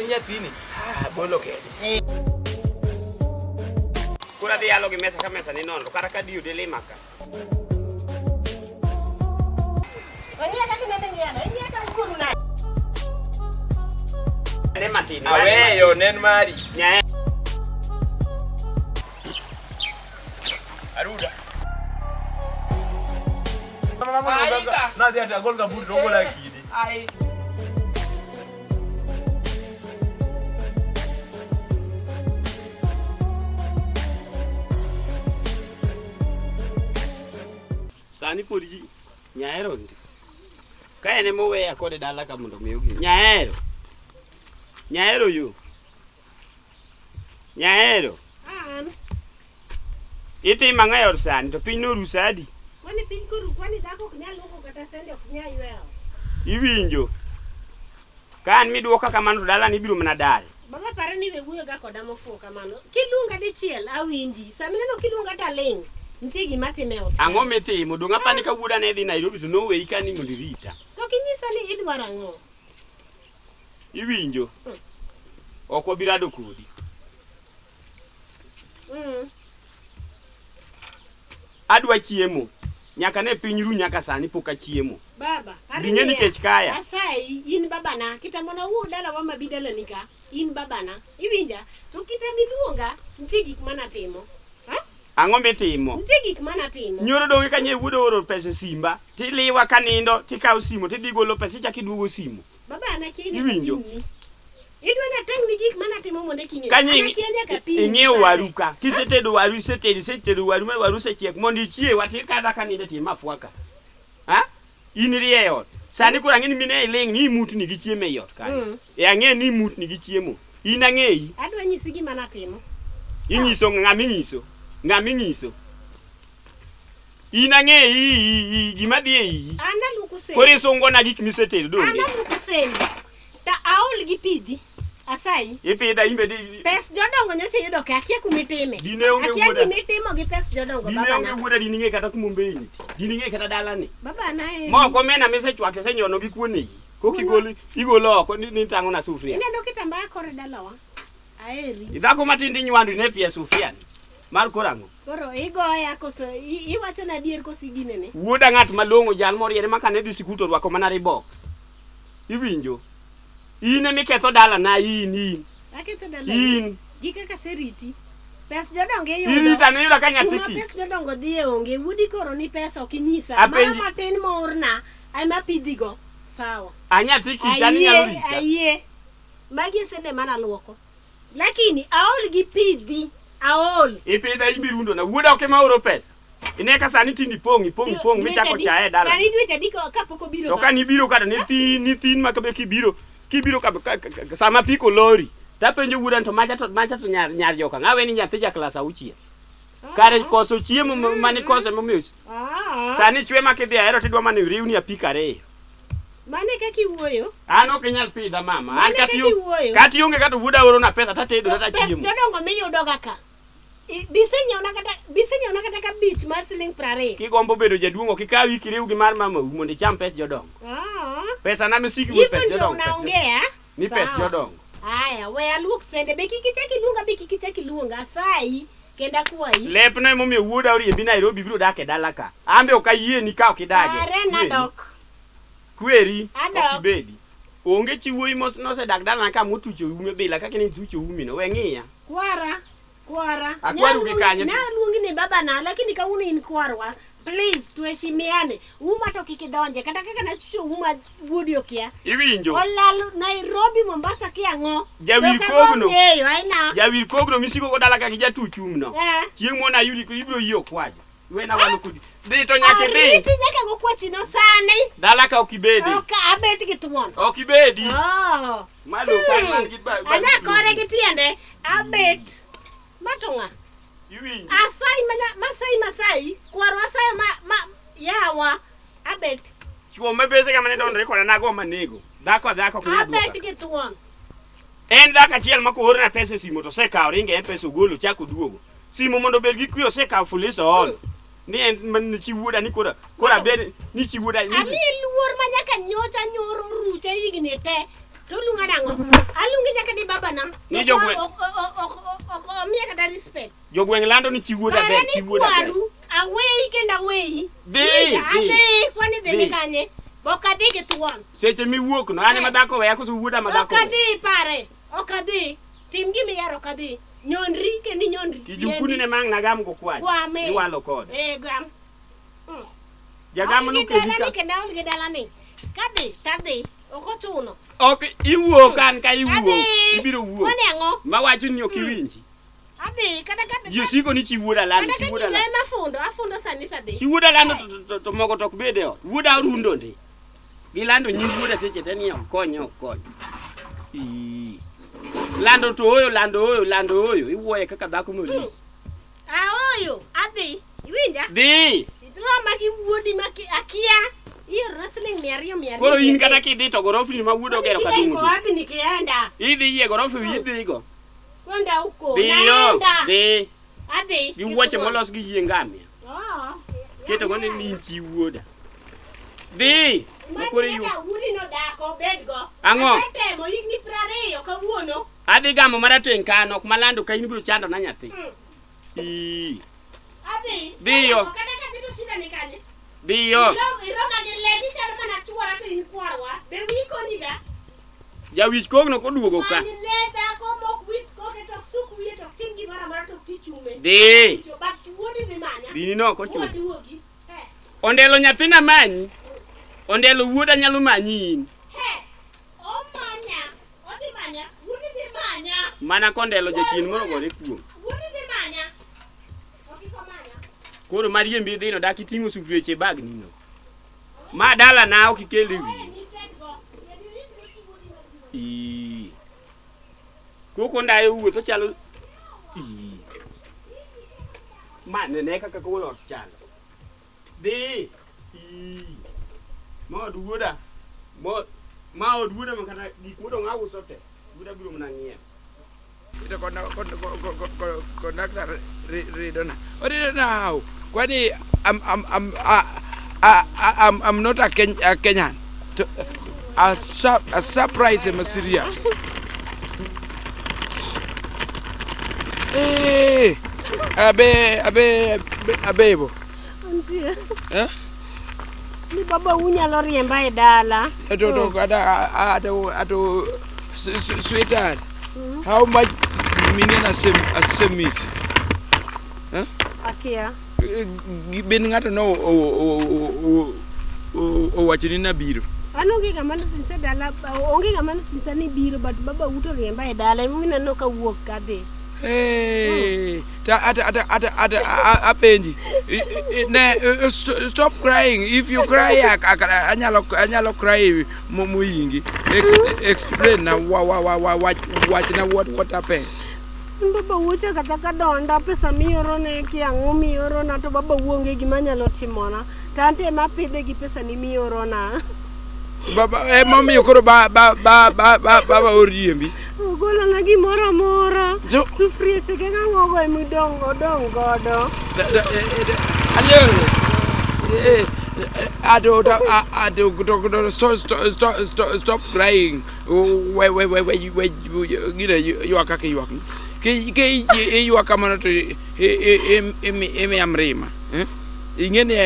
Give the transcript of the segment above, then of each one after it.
en nyathini, ah, bolo kede. Koro adhi yalo gi mesa ka mesa ni nono kata ka diyo delima ka. Ong'iya kaka inende ng'iyano, ing'iya ka wuoru nade? Ne matin. Aweyo nen mari. Nyae. Aruda. Aika. Nadhi ati agol gambut to ogola kidi. Ai. Sani pod ji nyaero ndi. Ka en ema oweya kode dala ka mondo mi ogi. Nyaero. Nyaero yo. Nyaero. An. Itimo ang'o e od sani to piny noru sa adi? Kwani piny koru kwani dhako ok nyal luoko kata sende ok nyal yweyo. Iwinjo. Ka an miduoka kamano to dalani ibiro mana dal. Baba pare ni we wuoyo ga koda mofuwo kamano. Kiluonga dichiel awinji. Sama ineno kiluonga to aling'. Nitie gima atimo e ot. Ang'o mitimo? Donge apani ka wuoda ne dhi Nairobi to noweyi ka ni mondo irita. To ok inyisa ni idwaro ang'o? Iwinjo? Ok wabi rado kodi. Adwa chiemo. Nyaka ne piny ru nyaka sani pok achiemo. Baba, pare Ding'e niya, nikech kaya. Asayi, in babana, kitambo nawuog dalawa mabi dalani ka, in babana. Iwinja? To kitam iluonga, nitie gik manatimo. Ha? Ang'o mitimo? Nitie gik manatimo. Nyoro donge ka nye wuodo oro pesa e simba, tiliwa ka nindo, tikawo simo, tidhi golo pesa, ichako iduogo simo. Baba, an akia nyaka Iwinjo? pimni. Idwa ni atang'ni gik manatimo mondo eka ing'e. Kanyo An akia nyaka pimni. ing'iewo waru ka, kisetedo waru, isetedo, isetedo waru ma waru osechiek, mondo ichiewa tikadha ka nindo tie mafua ka. Ha? In irie e ot. Sani koro ang'e ni mine iling' ni imutni gi chiemo ei ot kanyo. E ang'e ni imutni gi chiemo. In ang'eyi. Adwa nyisi gima natimo. Inyiso ng'ama inyiso. Ng'ama inyiso. In ang'eyi gima dhi e iyi. An aluoko sende. Koro isungona gik misetedo An donge? aluoko sende. Ta aol gi pidhi. Asayi. Ipidha in be di Pes jodongo nyocha iyudo ka akia kuma itime. Dine onge Akia wuoda. gima itimo gi pes jodongo Dine onge babana. wuoda dine ing'e kata kuma Ombei nitie. Dine ing'e kata dalani. Babana e. Moko omena misechwako isenyono gi kuon e iyi. Koka igolo igolo oko ni ni tang'ona sufria. Ineno kitambaa kor dalawa. Aheri. Dhako matin tinywando ine pi e sufria ni. Mar koro ang'o? Koro igoya koso iwacho na adier koso iginene? Wuoda ng'at malong'o jal moriere ma kane dhi sikul to orwako mana Reebok. Iwinjo? In ema iketho dalana in in. Aketho dala. In. Gi kaka seriti. Pes jodongo iyudo. Irita ne iyudo ka nyathi Kuma kich. pes jodongo dhiye onge. Wuodi koro ni pesa ok inyisa. Mara Apenji- matin moorna ema pidhigo. Sawa. A nyathi kich an inyalo Ayie, rita. ayie. Magi e sende mana luoko. Lakini aol gi pidhi. Aol. Ipidha in birundo na wuoda ok ema oro pesa. Ine ka sani tinde ipong' ipong' ipong' michako chaye e dala. Sani dweche adi kapok obiro. To ka nibiro ka to nithin nithin ma kabe kibiro kibiro ka, ka, ka, ka sama piko lori tapenjo wuoda ni to macha to macha to nyar nyar joka ng'awe ni nyathi ja klas auchiel. Kare koso chiemo mane koso emomiyo Ah. sani chwe ma kidhi ahero tidwa mana iriwni apiko ariyo. Mano e kaka iwuoyo. An ok inyal pidha mama. An Mano e kata kaka ionge iwuoyo. kata ionge kata wuoda orona pesa tatedo kata Pes chiemo. jodongo miyudoga ka. Bisenyiewna kata bisenyiewna kata kabich mar siling 20. Kigombo bedo jaduong' ok ikaw iki riw gi mar mamau mondo icham pes jodongo. Ah. Pesa na misiki go Hivyo pes ndio jodongo. pes jodongo. unaongea? Ni pes Sawa. jodongo. Haya, we aluok sende be kik ichak iluonga be kik ichak iluonga asayi kendo akwayi. Lepno emomiyo wuoda oriembi Nairobi biro dak e dala ka. An be ok ayieni ka ok idage. Are Kweri. nadok. Kweri Adok. ok ibedi. Onge chi wuoyi nosedak dalana ka motucho ume bila kaka ne itucho umi no. We ng'iya. Kwara. Kwara. Akwaru gi kanyo. Naluongi ni babana lakini kawuono in kwarwa. Please tuheshimiane. Uma to kik idonje kata kaka nachucho uma wuodi okia. Iwinjo. Olal Nairobi Mombasa ki ang'o? Jawil To ka kogno. gong'eyo, aina. Jawil kogno misiko go dala ka gi jatuch umno. Eh. Chieng' moro nayudi ibiro yie okwaja. Wena walo kodi. Dhi to nyaka idhi. Ariti nyaka go kwachino sani. Dala ka ok ibedi. Ok abet gi thuon. Ok ibedi. Oh. Malo kan man gi ba. Anya kore gi tiende. Abet. Ma to ng'a? Iwinjo. Asai mana Masai Masai. Kwaro asayo ma ma yawa. Abet. Chuo ma bese kama ne dondore koda nago manego. Dhako dhako ok nyal Abet duoka. gi thuon. En dhako achiel ma koorna pesa e simo to osekawo ringe M-Pesa ogolo chako oduogo. Simo mondo obed gi kwe osekawo fuliza oolo. Ni en man chi wuoda ni koro koro abed ni chi wuoda ni Amiyi luor ma nyaka nyocha nyoro rucha higni te. To uluonga nang'o? Aluongi nyaka ni babana. Ni To jogwe- ok omiya kata respect. Jogweng' lando ni chi wuoda Para ber, ni chi wuoda ber. kwaru, aweyi kendo aweyi. Dhi, Winja, dhi. Adhi, kwani dhi ni Dhi. kanye? Ok adhi gi thuon. Seche miwuok no, an ema dhako weya koso wuoda ma dhako Ok weya. adhi pare. Ok adhi. Tim gima ihero ok adhi. Nyonri kendo inyonri. Kijukuni ne mang' nagam go kwach. Kwame. Iwalo kode. Eh, gam. Jagam Aol gi nokeli dalani ka. kendo aol gi dalani. Kadhi, tadhi. Ok ochuno. Ok iwuok an ka iwuok. Adhi. Ibiro wuok. Kwani ang'o? Mawacho ni ok iwinji. Adhi, kata ka Ji osiko ni chi wuoda lando, kata chi ka wuoda giga lando. ema afundo, afundo sani tadhi. Chi wuoda lando to mogo to ok bed e ot. Wuoda orundo ndi. Gilando nying wuoda seche te ni ok kony, ok kony. Ii. Lando to oyo, lando oyo, lando oyo. Iwuoye kaka dhako molich. Aoyo, adhi. Iwinja? Dhi. Roma gi wuodi ma akia. Iorona siling 200 200. Koro in kata kidhi to gorofni ma wuoda ogero Shida kadung'o iko dhi. wapi nikienda? Idhi yie gorofa wiyi idhigo. Kwenda huko. Dhiyo. Naenda. Dhi. Adhi. Gi wuoche molos gi yie ngamia. Oh. Keto go ni in chi wuoda. Dhi. Ma koro iyu. Mano wuodi no dako bedgo. Ang'o? Asetemo higni 20 kawuono. Adhi gamo marateng' ka an ok malando ka in ibiro chando na nyathi. Ii. Adhi. Dhiyo. Kata ka dhi to shida ni kanye? Dhiyo. Iroma gi lebi chalo mana chuora to in kwarwa. Be wiyi konyiga? Jawich kogno koduogo ka. Many le dhako mok wich koke to ok suk wiye to ok tim gimoro amora to ok ti chume. Dhi. To but wuodi dhi manya. Dhini no ok ochuno. Wuodi wuogi. He. Ondelo nyathina manyi. Ondelo wuoda nyalo manyi in. He. Omanya. Odhi manya. Wuodi dhi manya. Mana kondelo jachien moro ogore kuom. Wuodi dhi manya. Ok ikomanya. Koro mariembi idhino dak iting'o sufrieche e bagni no. Ma dala na ok ikel e Owe wiyi. ni ted go. Kendo irit ne chi wuodi mabiro. Ii. Koko ndayo wuotho chalo. Ii. Ma nene kaka koro ot chalo. Dhi. Ii. Ma od wuoda. Ma od wuoda ma kata gik modong' auso te. Wuoda biro mana ng'iewo. To kondakta ridona. Oridona how? Kwani I'm not a Kenyan. A surprise am serious. Eh, abe abebo. Antie. Eh? Ni baba unyalo riemba e dala. To kata ato sweetheart. How much million asemisi? Akia. Ben ng'ato no owacho ni nabiro. An onge ng'ama nosingisa dala, onge ng'ama nosingisa ni biro but baba u to riemba e dala emomiyo naneno ka wuok kadhi. Hey, ta ata ata ata ata apenji. Ne stop crying. If you cry anyalo cry moyingi. Explain na wa wa wa wa wach na what happened. Baba wuocha kata ka donda pesa miorone kia ang'o miorona to baba u onge gima nyalo timona. To an to ema apidhe gi pesa ni miorona. Baba emomiyo koro ba ba ba ba ba baba oriembi. Ogolona gimoro amora. So Sufrieche ge ang'ogo emidong' odong' godo. Hello. Ato ato to stop stop stop stop crying. We we we we we gine ywak kaka ywak. Ke ke ywak kamano to imiya mrima. Ing'e ni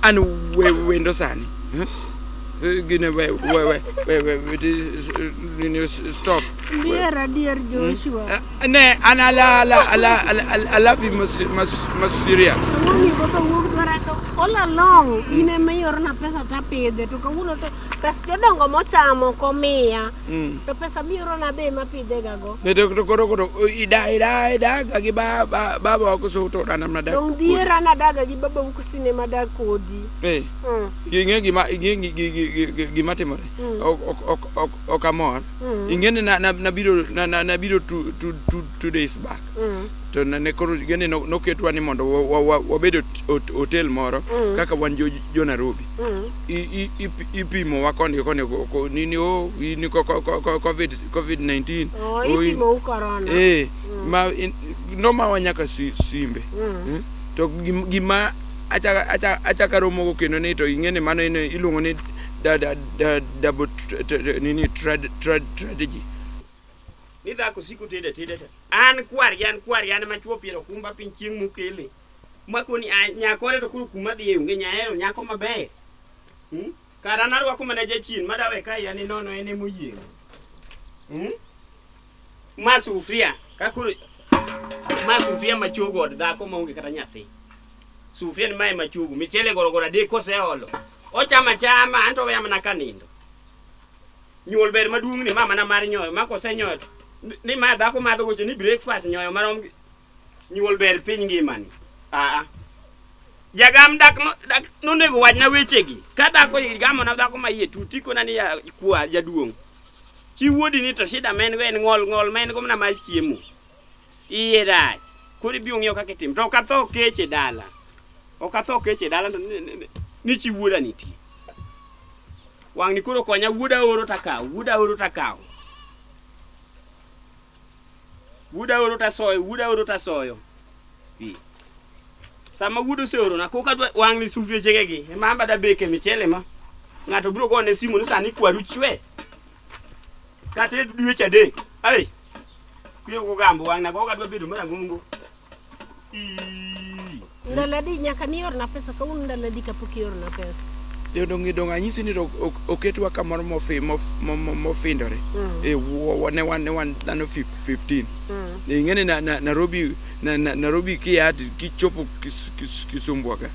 an wendo sani. Gine we we we we we stop. Ndier adier Joshua. Ne an ala ala ala I love you mas serious. Ang'o miyo baba wuok dwara to all along in ema iorona pesa tapidhe to kawuono to pes jodongo mochamo ok omiya. To pesa miorona be ema apidhega go. Ne to koro koro ida ida idaga gi baba wa koso to an ema dak. Dong' dhiera nadaga gi babau koso in ema adak kodi. Eh. Ing'e gima ing'e gima timore. Ok ok amor. Ing'e ni nabiro nabiro 2 days back. To ne koro ing'e ni noketwa ni mondo wabed hotel moro kaka wan jo Nairobi. Ipimo wa koni koni ni o ni COVID-19. Oh, ipimou corona. Eh, ma nomawa nyaka simbe. To gima achaka romogo kendo ni to ing'e ni mano iluongo ni da da da double nini tragedy. Ni dhako siko tedo ateda ta. An kwargi an kwargi an ema chuo piero kumba piny chieng' mokele. Makoni a nyakore to koro kuma dhiye onge nyahero nyako maber. Hmm? Kara an arwako mana jachien madawe ka iya ni nono en emoyieng'. Hmm? Ma sufria ka koro ma sufria machogo od dhako maonge kata nyathi. Sufria ni mae machogo michele gorogoro adek koseolo. Ochamo achama anto oweya mana kanindo. Nyuol ber maduong' ni ma mana mar nyoyo ma kosenyoyo to ni ma dhako madho goche ni breakfast nyoyo marom gi nyuol ber piny ngimani. Aa. Jagam dak no, dak nonego wachna wechegi. Ka dhako igamona dhako ma iye tut tikona ni ya kwa jaduong'. Chi wuodi ni to shida ma en go en ng'ol ng'ol ma en go mana mar chiemo. Iye rach. Koro ibiro ng'iyo kaka itimo. To ok atho kech e dala. Ok atho kech e dala to ni chi wuoda nitie. Wang'ni koro konya wuoda oro takawo, wuoda oro takawo. Wuoda oro tasoyo, wuoda oro tasoyo. Ii. Sama wuoda oseorona, koka adwa wang'ni sufriechege ema amba dabeke michele ma. Ng'ato biro gone simu ni sani kwaru chwe. Kata e dweche adek. Ai. Kuyo gogambo wang'na go adwa bedo marang'ongo. Ii. Ndalo adi nyaka niorna pesa kawuono ndalo adi kapok iorna pesa? Dong dong anyisi ni to oketwa kamoro mofindore. E ne wan ne wan dhano 15. Ing'e ni Nairobi Nairobi kia kichopo Kisumbwa ka.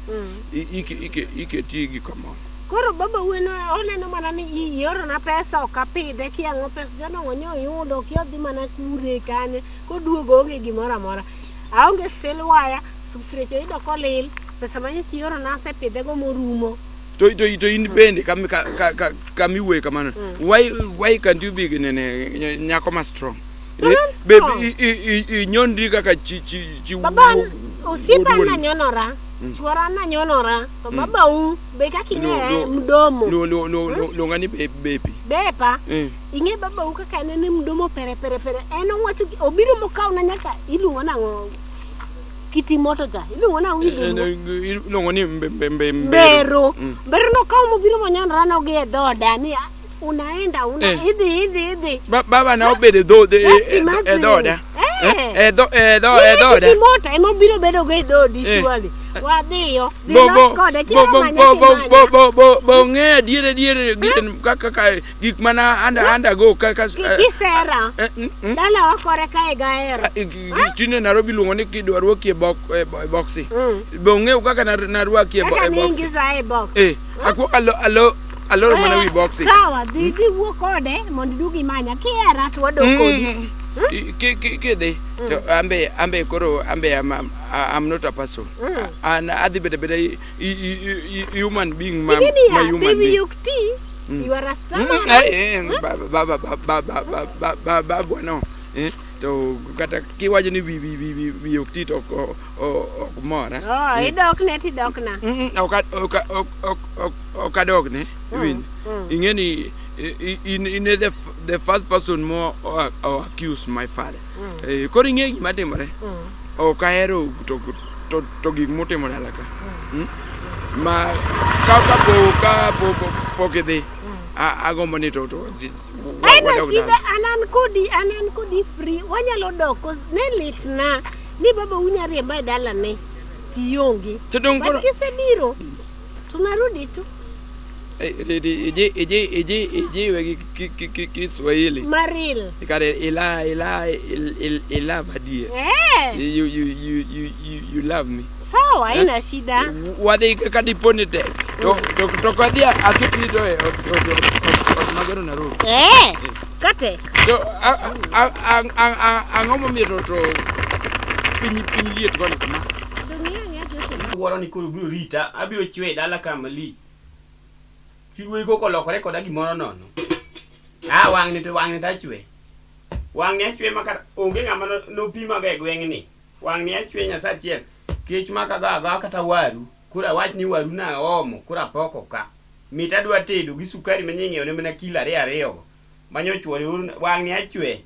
Iketi gi kamoro. Koro baba wueno oneno mana ni iorona pesa ok apidhe kiang'o pesa jodongo nyo oyudo kia odhi mana kure kanye koduogo onge gimoro amora. Aonge steel wire, sufria oyudo kolil, pesa manyocha iorona asepidhego morumo. To to to in bende kama kama iwuoye kamano. Why can't you be nene nyako ma strong? Be inyondri kaka chi chi chi Baba osiepa nanyonora, chuora nanyonora, to baba u be kaka ing'e mdomo. Luonga ni bepi. Bepa. Ing'e baba u kaka en en mdomo pere pere pere. En owacho obiro mokawna nyaka iluongo nang'o? Kiti moto cha. Iluongo nang'o gi dholuo? Iluongo ni mbero. Mbero nokawo mobiro monyonora nogi e dhoda ni unaenda una idhi idhi idhi. Baba na obedo e dho e dhoda. E dho e dho e dhoda. Kiti moto ema obiro bedo go e dhodi surely. Wadhiyo. Dhi los kode kik manya bo bo bo bo ng'e adier adier kaka gik mana anda go kaka kisera. Dala wakore kae gahero. Tinde Nairobi luongo ni kidwa rwaki e boxi. Be ong'eyo kaka narwaki e boxi. Kaka niingiza e box. Eh, akuo alo alo aloro mana wi boxi. Sawa, dhi dhi wuo kode mondo iduog imanya. Kihera to wadok kodi. Kidhi to ambe ambe koro ambe I'm not a person. An adhi bedo abeda human being ma human being. You are a stammerer. Baba baba baba baba no. To kata kiwacho ni wi ok ti to ok mora. Oh, idokne tidokna. Ok adokne. Iwinjo. Ing'e ni in the first person mo accuse my father. Koro ing'e gima timore. Ok ahero to gik motimo dala ka. Ma ka pok idhi agombo ni to Aina shida an kodi an kodi free wanyalo dok ne litna ni baba unya riemba e dalane tionge. To dong koro kisebiro tunarudi tu. Ijiwe gi Kiswahili. Maril. Kare ila ila ila vadie. You you you you you love me. Sawa, haina shida. Wadhi ka dipo ni tek. To to to kadhi aketni to e ot magero Nairobi. Eh, katek. To ang'o momiyo to to piny piny liet koni kama? Wuoro ni koro biro rita, abiro chwe dala ka malich. Chi wuoyi koko olokore koda gimoro nono. Ah, wang'ni to wang'ni to achwe. Wang'ni achwe ma kata onge ng'ama nopimaga e gweng'ni. Wang'ni achwe Nyasaye achiel. Kech maka go agoa kata waru. Koro awach ni waru naomo, koro apoko ka. Mit adwa tedo gi sukari ma nying'iewne mana kilo ariyo ariyo go. Manyochuore uru wang'ni achwe.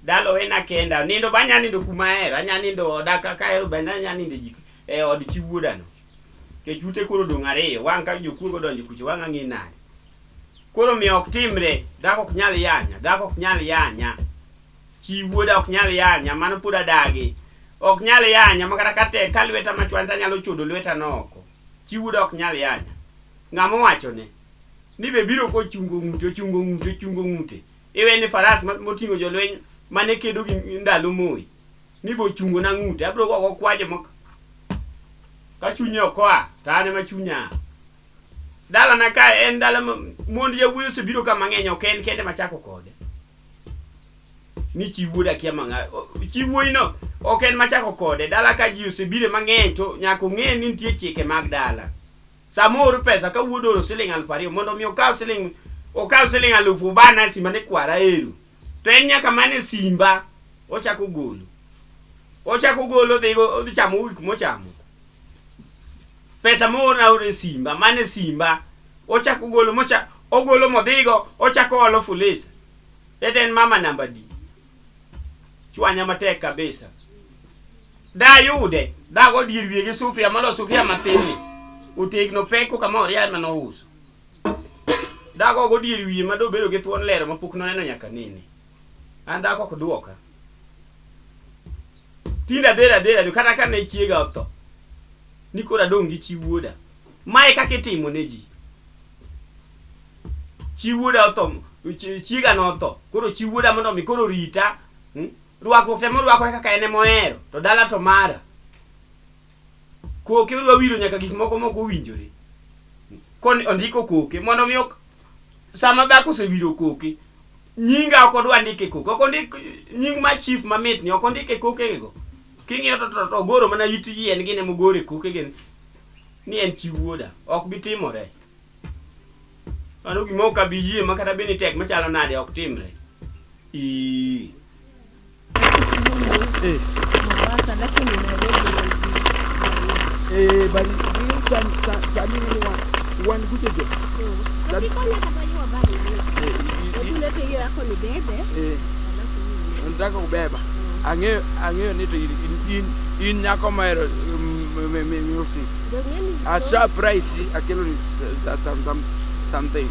Dala owena kenda. Nindo be anya nindo kuma ahero. Anya nindo oda kaka ahero bende anya nindo e jik e od chi wuodano. Kech ute koro odong' ariyo. Wang' ka jokuoge odonjo kucho wang' ang'i nade. Koro miyo ok timre, dhako ok nyal yanya, dhako ok nyal yanya. Chi wuoda ok nyal yanya, mano pod adagi. Ok nyal yanya ma kata ka tek ka lweta machwan to anyalo chodo lweta no oko. Chi wuoda ok nyal yanya. Ng'ama owachone? Ni be biro kochungo ng'ute, ochungo ng'ute, ochungo ng'ute. Iwe ni faras moting'o jolweny mane kedo gi ndalo Moi. Ni be ochungo na ng'ute, abiro gogo kwajo mok. Ka chunye ok oa, to an ema chunya a. Dalana ka en dala ma mond yawuoyi osebiro ka mang'eny ok en kende machako kode. Ni chi wuoda kia mang'a chi wuoyi no ok en machako kode. Dala ka ji osebire mang'eny to nyaka ong'e ni nitie chike mag dala. Sama oor pesa ka wuod oro siling 2000 mondo mi okaw siling okaw siling 1000 obana e simba ni kwara ero. To en nyaka mana e simba ochako golo. Ochako golo odhigo odhi chamo gik mochamo. Pesa moorna oro e simba, mano e simba. Ochako golo mocha ogolo modhigo ochako olo fulisa. Ete en mama namba di. Chwanya matek kabisa. Da yude, da go dier wiye gi sufria molo sufria mathin ni. Otegno pek koka ma oria mane ouso. Da go go dier wiye ma dobedo gi thuon lero ma pok noneno nyaka nene. An dhako ok duoka. Tinde adhero adhera kata ka ne chiega otho. Ni koro adong' gi chi wuoda. Mae kaka itimo ne ji. Chi wuoda otho, chiega notho. Koro chi wuoda mondo mi koro rita. Rwakruok temo rwakore kaka en ema ohero, to dala to mara. Koke odwa wiro nyaka gik moko mok owinjore. Koni ondiko koke mondo mi ok sama dhako osewiro koke, nyinga ok odwa ndike koke. Ok ondik nying ma chief mamit ni ok ondike koke go. King'iyo to, to, to ogoro mana it yien gini mogoro e koke gini ni en chi wuoda. Ok bi timore. Mano gima ok abi yie ma kata bed ni tek machalo nade ok timre. Ii. Eh. Mombasa, lakini Nairobi Eh, bali sani sani ni wan wan kucho jo. Ukikonya kata yua bag nani. Eh, Hebu lete hiyo yako nibebe. eh, nataka kubeba. Ang'eyo ang'eyo ni to in in in nyako mahero music. Dong'eni A surprise akelo ni some some something.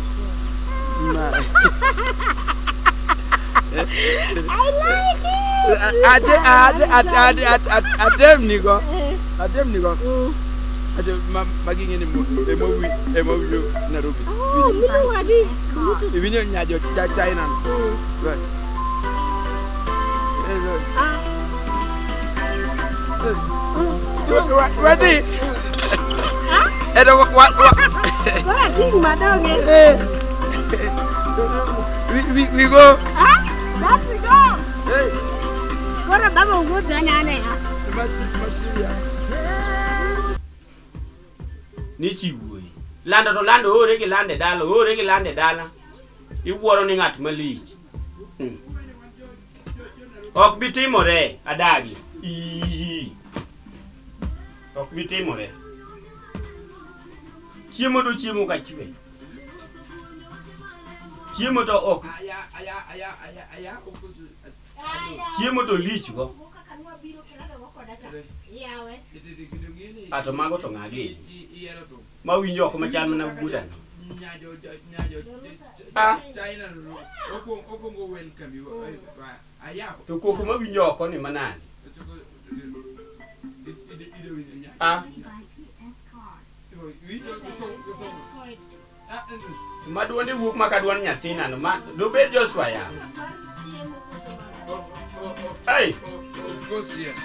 Ma. I like it. Ate ate ate ate ate atem nigo. Atem nigo. Ate ma magi ng'eni mo ema wi ema winjo Nairobi. Oh, miluongo ni Bluetooth. Iwinjo nyajo cha China. no. Right. Ah, Wadhi. Eto wa wa koro ating' madonge. We go. Ah, that's we go. Hey. Koro baba owuodha nane ha. Masiria. Ni chi wuoyi. Lando to lando oore gi lande dala, oore gi lande dala. Iwuoro ni ng'at malich. Ok bi timore, adagi. Ii. Ok bi timore. Chiemo to chiemo ka chwe. Chiemo to ok. Aya aya aya aya aya okusu. Chiemo to lich go. Yawe. Ah, to mago to ng'a gini? Mawinjo oko machal mana wuoda no. Nyajo nyajo Ah. China no okwongo welcome you. Aya. To koko mawinjo oko ni manade? Ah. Ma duonde wuok maka duond nyathina no ma dobed Joshua ya. Hey. Of course, yes.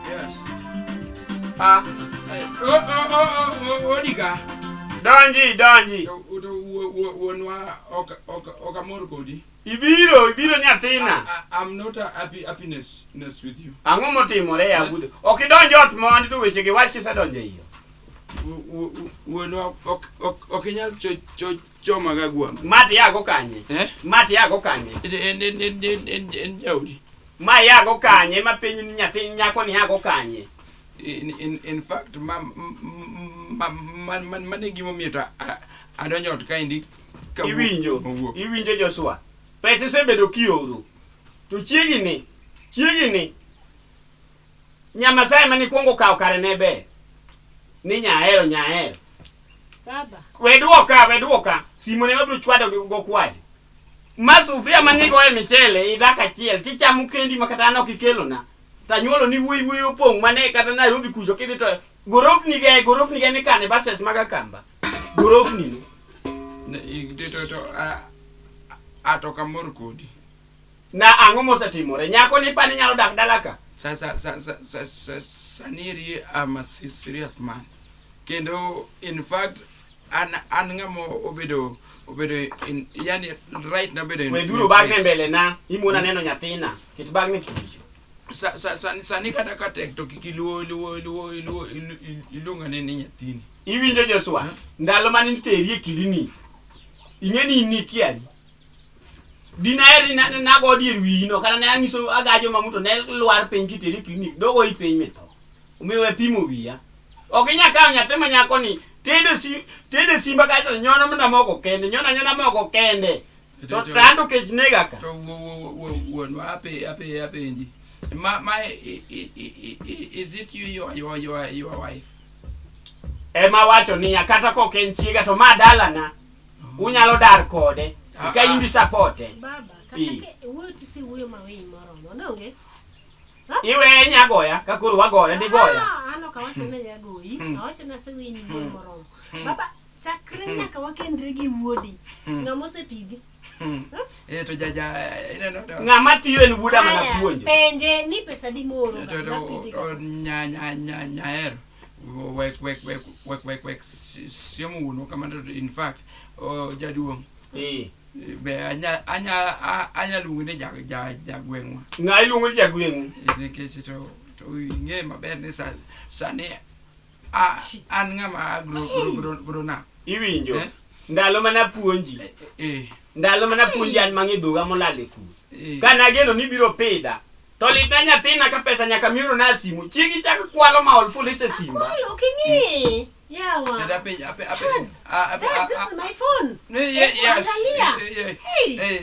Yes. Ah. Oh, oh, oh, oh, Odiga. Donji, donji. Wuonwa ok amor kodi. Ibiro, ibiro nyathina. I'm not a happy happiness ness with you. Ang'o motimore ya budho? Ok idonj ot mondi to weche gi wach kisedonjo e iye. Wuonwa ok inyal choma ga gwam. Ma tiyago kanye? Eh? Ma tiyago kanye? En jaodi. Ma yago kanye? Ma penj ni nyathi nyako ni yago kanye? In fact, ma ma ma ma mane gimomiyo to adonjo ot kaendi kawuok- Iwinjo, mowuok. iwinjo Joshua. Pesa isebedo kioro. To chiegi ni, chiegi ni. Nyamasai mane ikwongo kawo kare ne ber. Ni nyahero, nyahero. Baba. We duoka, we duoka. Simu ne wabiro chwado gi go kwaju. Ma sufria manigo e michele idhako achiel tichamo kendi ma kata an ok ikelona. Tanyuolo ni wuoyi wuoyi opong' mane kata Nairobi kucho kidhi to gorofni ge gorofni ge mikane buses mag Akamba. Gorofni no. To a to kamor kodi. Na ang'o mosetimore? Nyako ni pani nyalo dak dala ka? Sa sa sa sa sa sa sani eri I'm a serious man. Kendo in fact an an ng'ama obedo obedo in yani right na bedo in We dhuro bagne mbele na imwona neno nyathina. Ket bagne kicho. Sa sa sani sani kata ka tek to kik iluo iluo iluo iluo iluonga ni nyathini. Iwinjo Joshua? Ndalo mane niteri e klinik. Ing'e ni in nikiari. Dinaher ni nago dier wiyi no kata ne ang'iso agajo mamuto ne lwar piny kiteri e klinik dogoyi piny mitho. Omiyo we pimo wiya. Ok inyal kawo nyathi ma nyako ni tedo si tedo simba kaeto nyono mana mogo kende nyono anyona mogo kende. To tando kech nega ka. To wuonwa ape ape apenji. Ma ma is it you your your your wife? Ema wacho niya kata kok en chiega to ma dalana. Unyalo dar kode. Ka in gi sapote. Baba, kata ke wuoyo tisewuoyo mawiny moromo, donge? Iweye nyagoya ka koro wagore digoya. Ah, an ok awacho ni nyagoyi, awacho ni asewinyi wuoyo moromo. Baba, chakre nyaka wakendre gi wuodi, ng'ama osepidhi? Eh to jaja ineno to Ng'ama tiyo en wuoda mana Aya, puonjo. Penje ni pesa di moro to to to nya nya nya nyaero wek wek wek wek wek wek siemo wuonwa kamano to in fact oh, jaduong' Eh. be anya anya anya luongi ni ja ja jagweng'wa Ng'a iluongo ni jagweng'u? Nikech to to ing'e maber ni sa sani a an ng'ama grow grow grow grown up. Iwinjo? Eh? Ndalo mana puonji. Eh, Ndalo mana puonji an mang'e dhoga molal e kul. eh. Ka nageno ni ibiro pidha. To litna nyathina ka pesa nyaka miorona e simu. Chiegi chak kwalo ma ol fulis e simba. Kwalo, ok ing'i. Yawa. Dada penj ape ape Dad, ape Dad, this is my phone. Ne, yes. Angalia. Eh, Hey. eh,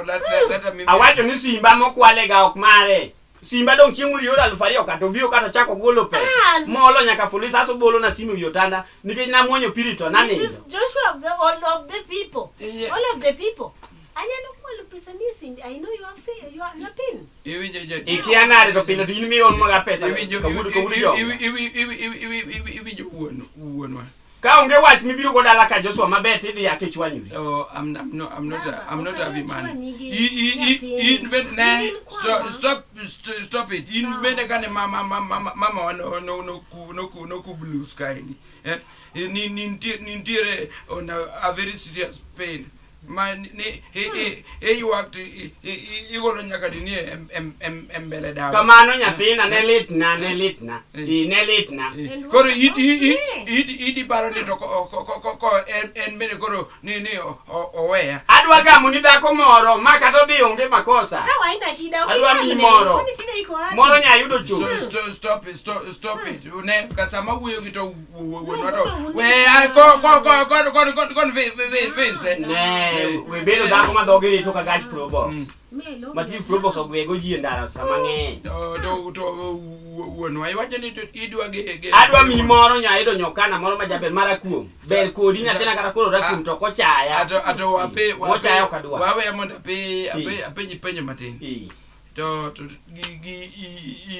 let let let me Awacho ni simba mokwale ga ok mare. Simba dong chieng' moro ioro 2000 kata obiro kata ochako golo pesa. An. Molo nyaka fulis aso bolo na simu e wi otanda nikech namuonyo piri to This nanindo. is Joshua of the all of the people. Yeah. All of the people. Anyalo kwalo pesa ni e simbi. I know your your, your pin. Iwinjo ja Ikia nade to pile to in miol maga pesa. Iwinjo Kawuono kawuono jonga. iwinjo wuon wuonwa. Ka onge wach mibiro go dala ka Joshua maber tidhi yake ichwanyori. Oh, I'm I'm not I'm not a, I'm not a happy man. Chwanyi gi I i i nyathini. in ne In kwama. stop stop stop it. In bende kane mama mama mama wa no no no ku no ku no ku blues kaendi. Eh ni nitiere on a very serious pain. Ma ni e e e ywak to igolo nyaka dini e mbele dawa. Kamano nyathina ne litna ne litna. I ne litna. Eh, Koro it it it it iparo ni to ko ko ko en en bende koro ni ni oweya. Adwa gamo ni dhako moro ma kata odhi onge makosa. Sawa, haina shida. Adwa miyi Ukigamne, moro. Kwani shida iko wapi? Moro nya yudo So, chuth. stop, stop it, stop, stop it. Ne, ka sama wuoyo gi to wuonwa to No, we a ko ko ko ko ko ko ko Vincent. Ne, we bedo dhako ma dhoge rito ka gach probox. Melo. Ma ti probox ogwego ji e ndara sama ng'eny. To to to wuonwa iwacho ni to idwa gi gi Adwa miyi moro nya yudo nyokana moro ma jaber mara kuom. Ber kodi nyathina kata koro rakuom to kochaya. Ato ato wape Mochaya ok adwar. Wawe mondo ape ape Eh. apenji penjo matin. Eh, To to gi gi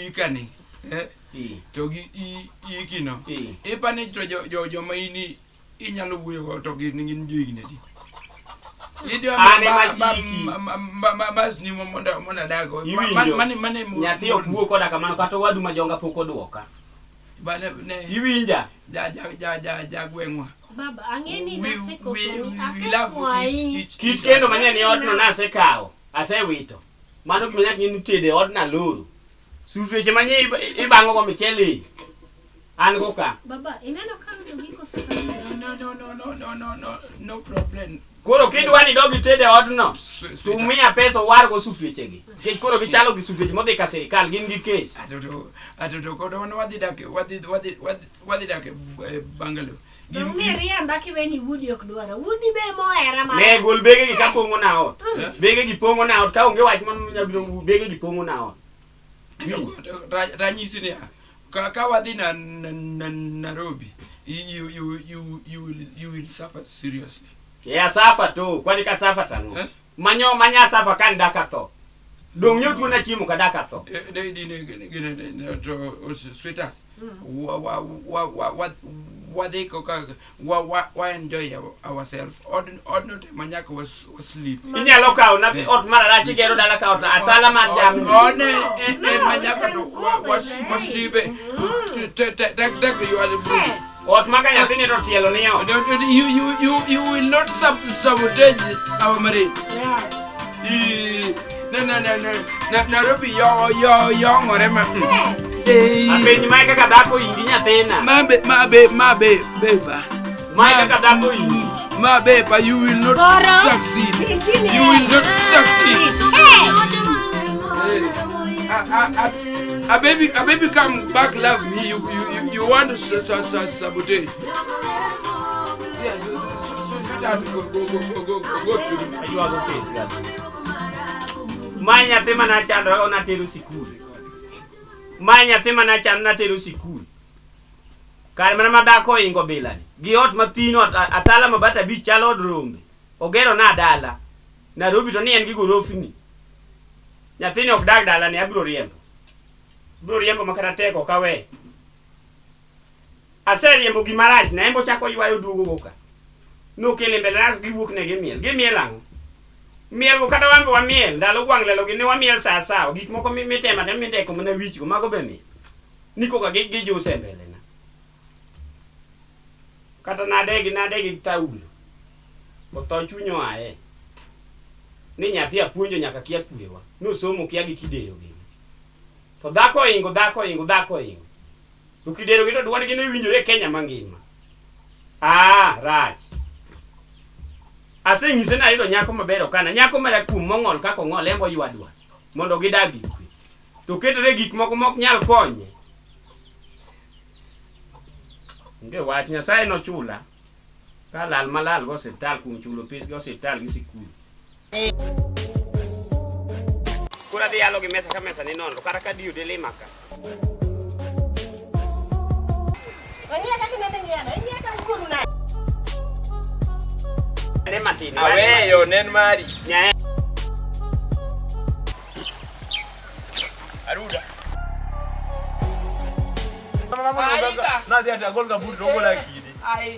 i kani. Eh eh, to gi i ikino. eh. Ipani to jo jo joma in inyalo wuoyo go to gin gin johigni adi? Idwa An ema chiki. masni mondo mondo adago. Iwinjo? Mane mane Nyathi ok wuo koda kamano kata owadu ma jonga pok oduoka. Bane ne Iwinja? ja ja ja ja ja gweng'wa. Baba, ang'e ni We nasekoso we ni we love asekwayi. each each Kit kendo manyien e odno nasekawo, asewito. Mano gima nyaka ing'e ni tedo e odno aloro. Sufrieche manyien ibang'o go michele. An go ka. Baba, ineno ka rudo gi koso ka rudo? No no no no no no no no problem. Koro kidwa ni idog ited e odno, Sweetheart. tumia pesa owargo sufriechegi. Nikech koro gichalo gi sufrieche modhi ka sirikal, gin gi kes. Ato to ato to koro wan wadhi dak wadhi wadhi wadhi wadhi dak e bungalow. To ung'e riemba kiwe ni wuodi ok dwara. Wuodi be mohera marach. Ne gol begegi ka pong'o na ot. Eh? Begegi pong'o na ot, ka onge wach mano nyalo biro begegi pong'o na ot. Ranyisi niya, ka, ka wadhi na, na, na, Nairobi, You you you you will you will suffer seriously. Ya safa to, kwani ka safa tang'o? Eh? Manyo manya safa kan daka tho. Dong nyo tuona chiemo ka daka tho. Eh, ne ne ne ne ne to sweetheart. Wa wa wa wa wa wadhi koka wa wa wa enjoy ourselves. Od odno te manyaka was sleep. Inyalo kawo na ot mararach igero dala ka ot atala mar jamni. One e e manyaka to wa wa wa sleep. Tek tek tek you are the Ot ma ka nyathi nindo tielo ni ot. You you you you will not sabotage our marriage. Yeah. Na na na na na Nairobi yo yo yo ngore ma. Eh. Apenji mae kaka dhako ingi nyathina. Ma be ma be ma be beba. Mae kaka dhako ingi. Ma beba you will not Goro. succeed. Ingine. You will not succeed. Hey! A, a, a, a baby a baby come back love me you you you, you want to sabotage. Yes, so so so sweetheart go go go go go go go to Aywago pes ga. Mae nyathi mane achando natero sikul. Mae nyathi mane achando natero sikul. Kar mana ma dhako oingo bilani. Gi ot mathino atala mabati abich chalo od rombe. Ogero na dala. Nairobi to ni en gi gorofni. Nyathini ok dag dala ni abiro riembo. Abiro riembo ma kata tek ok awe. Aseriembo gima rach na embo chako ywayo duogo go ka. Nokele mbele na giwuok ne gimiel. Gimiel ang'o? Miel go kata wan be wamiel, ndalo gwang' lelo gi ne wamiel sa asawa. Gik moko mitemo atema mindeko mana wich go, mago be miel. Ni koka gijuse e mbele na. Kata nadegi nadegi gi taulo. Otho chuny oaye. Ni nyathi apuonjo nyaka kia kwewa. Nosomo kia gi kidero gini. To dhako oingo, dhako oingo, dhako oingo. To kidero gi to duondgi ne winjore e Kenya mangima. Ah, rach. Asenyise ni ayudo nyako maber okana. Nyako marakum mong'ol kaka ong'ol embo ywa dwar mondo gidag gi kwe. To ketore gik moko mok nyal konye. Onge wach, Nyasaye nochula ka lal malal go osiptal kuom chulo pes gi osiptal gi sikul. Koro adhi yalo gi mesa ka mesa ni nono kata ka diyo delima ka. Ong'iya kaka inende ng'iyano, ing'iya ka wuoru nade? Ne matin. Aweyo nen mari. Nyae. Aruda. Nadhi ati agol kaburi to ogola kidi. Ai.